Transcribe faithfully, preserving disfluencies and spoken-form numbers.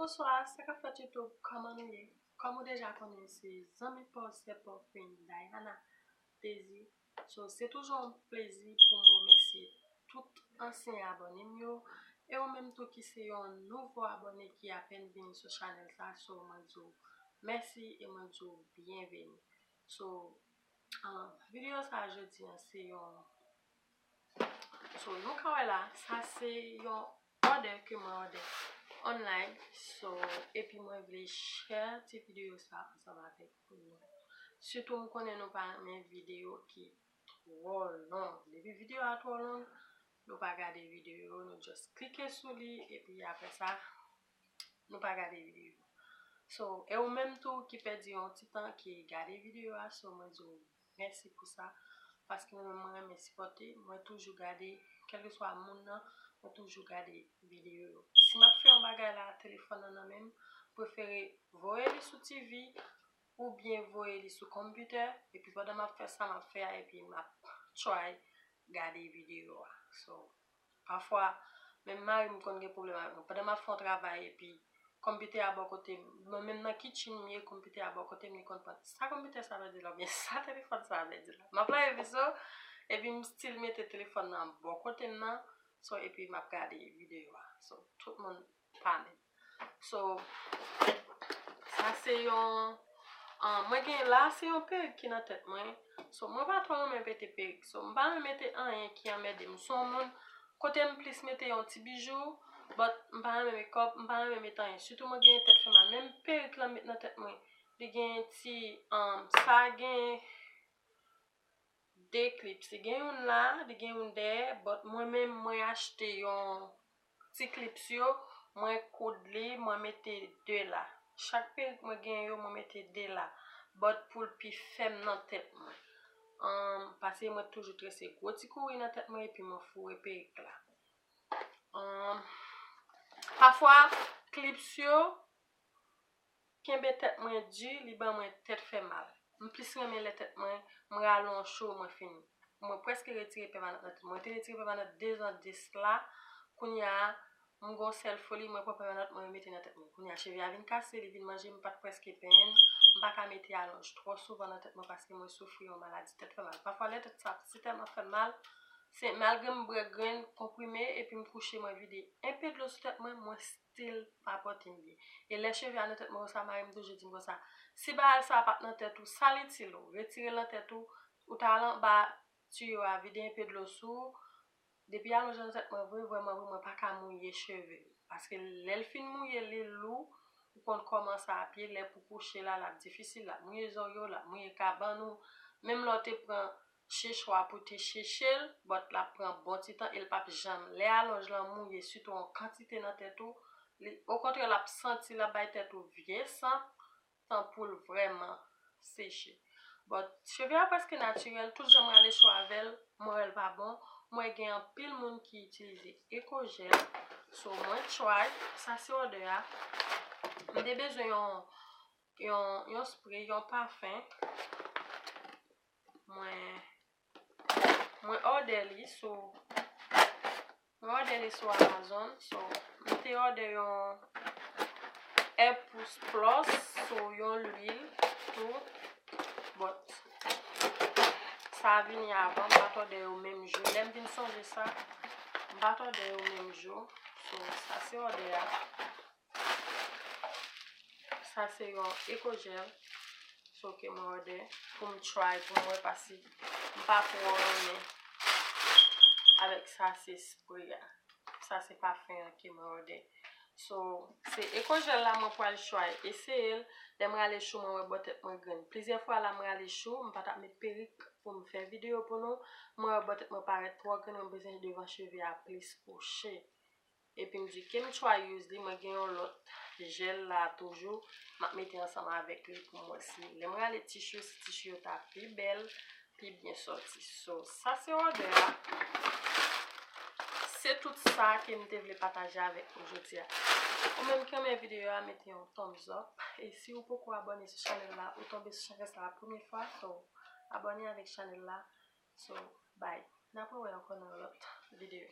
Bonswa, sa k ap fèt YouTube, kòman nou ye? Kòm ou deja konnen, se zanmi pa w, sè pa w, friend Diana Désir. So, se toujou yon plezi pou m remèsye tout ansyen abòne m yo, e ou menm tou ki se yon nouvo abòne ki apèn vini sou chanèl sa, so mwen di w mèsi e mwen di w byenveni. So, um, videyo sa jodi an se yon So, nou ka wè la, sa se yon òdè ke mwen òdè online. So, epi mwen vle share ti videyo sa ansanm avèk nou. Sitou, m konnen nou pa renmen videyo ki twò long. Depi videyo a twò long, nou pa gade videyo, nou just klike sou li, epi apre sa, nou pa gade videyo. So, e ou menm tou ki pèdi yon ti tan ki gade videyo a, so mwen di w mèsi pou sa, paske mwen menm mwen renmen sipòte, mwen toujou gade, kèlkeswa moun nan, mwen toujou gade videyo yo. Si m ap fè yon bagay la, telefòn nan nan men m, prefere voye li sou T V oubyen voye li sou konpitè, epi pandan m ap fè sa m ap fè a, epi m ap try gade videyo a. So, pafwa, menm mari m konn gen pwoblèm avè m. Pandan m ap fè yon travay epi konpitè a bò kote m, mwen menm nan kitchen m ye, konpitè a bò kote m, li konn pran, "Sa konpitè sa ap di la?" Oubyen, "Sa telefòn sa ap di la?" M ap lave vizo, epi m still mete telefòn nan bò kote m nan, so, epi m ap gade videyo a. So, tout moun pa menm. So, sa se yon, ah, mwen gen la, se yon perik ki nan tèt mwen. So, mwen pa twò renmen mete perik. So, m pa renmen mete anyen ki anmède m. M se yon moun, kote m plis mete yon ti bijou, but m pa renmen makeup, m pa renmen mete anyen. Sitou mwen gen tèt fè mal. Menm perik lan m met nan tèt mwen, li gen ti, um, sa gen de clips. Li gen youn la, li gen youn dèyè, but mwen menm, mwen achte yon ti clips yo, mwen koud li, mwen mete de la. Chak perik mwen gen yo, mwen mete de la. But pou l pi fèm nan tèt mwen. Um, paske mwen toujou trese gwo ti kouri nan tèt mwen epi mwen foure perik la. Um, pafwa, clips yo, kenbe tèt mwen di, li ban mwen tèt fè mal. M plis renmen lè tèt mwen, m rale yon cho, mwen fini. Mwen prèske retire pèmanant nan tèt mwen. Mwen te retire pèmanant de zan de sila. Kounye a, m gon sèl foli, mwen pran pèmanant, mwen remete nan tèt mwen. Kounye a, cheve a vin kase, li vin manje m, m pa t prèske penyen l. M pa ka mete alonj twò souvan nan tèt mwen paske mwen soufri yon maladi tèt fè mal. Pafwa, lè tèt sa si tèlman fè m mal, se malgre m bwè grenn konprime epi m kouche, mwen vide enpe dlo sou tèt mwen, mwen still pa pòte m byen. E lè cheve a nan tèt mwen konsa, mari m toujou di m konsa, "Si bagay sa a pa t nan tèt ou, sa l itil ou? Retire l nan tèt ou, ou t al anba tiyo a, vide enpe dlo sou ou." Depi alonj nan tèt mwen vre, vrèman vre, mwen pa ka mouye cheve m. Paske lè l fin mouye, li lou, ou konn kòman sa ap ye, lè pou kouche la, l ap difisil, l ap mouye zòrye w, l ap mouye kabann ou. Menm lè w te pran chechwa pou te cheche l, but l ap pran bon ti tan e l p ap janm. Lè alonj lan mouye, sitou yon kantite nan tèt ou, li, okontrè, l ap santi l ap bay tèt ou vye san, tan pou l vrèman seche. But cheve a prèske natirèl, tout jan mwen ale cho avè l, mwen wè l pa bon. Mwen gen anpil moun ki itilize Ecogel. So, mwen try, sa se òdè a. M te bezwen yon, yon, yon spray, yon pafen. Mwen, mwen òdè li sou, mwen òdè li sou Amazon. So, m te òdè yon Air Plus Plus, so yon lwil tou. But sa vini avan, m pa t òdè yo menm jou. Lè m vin sonje sa, m pa t òdè yo menm jou. So, sa se òdè a. Sa se yon Ecogel. So, ke mwen òdè pou m try, pou m wè pa si m pa twò renmen avèk sa se spray a. Sa se pafen an ke mwen òdè. So, se Ecogel la mwen pral try eseye l. Lè m rale cho, mwen wè bò tèt mwen grenn. Plizyè fwa la m rale cho, m pa t ap met perik pou m fè videyo pou nou. Mwen wè bò tèt mwen parèt twò grenn, mwen bezwen devan cheve a plis kouche. Epi m di ke m try use li, mwen gen yon lòt jèl la toujou, m ap mete ansanm avèk li pou m wè si lè m rale tichu, si tichu yo ta pi bèl, pi byen sòti. So, sa se òdè a. Se tout sa ke m te vle pataje avèk nou jodi a. Ou menm ki renmen videyo a, mete yon thumbs up. E si ou poko abòne sou chanèl la, ou tonbe sou chanèl sa la premye fwa, so, abòne avèk chanèl la. So, bye. N ap wè ankò nan lòt videyo.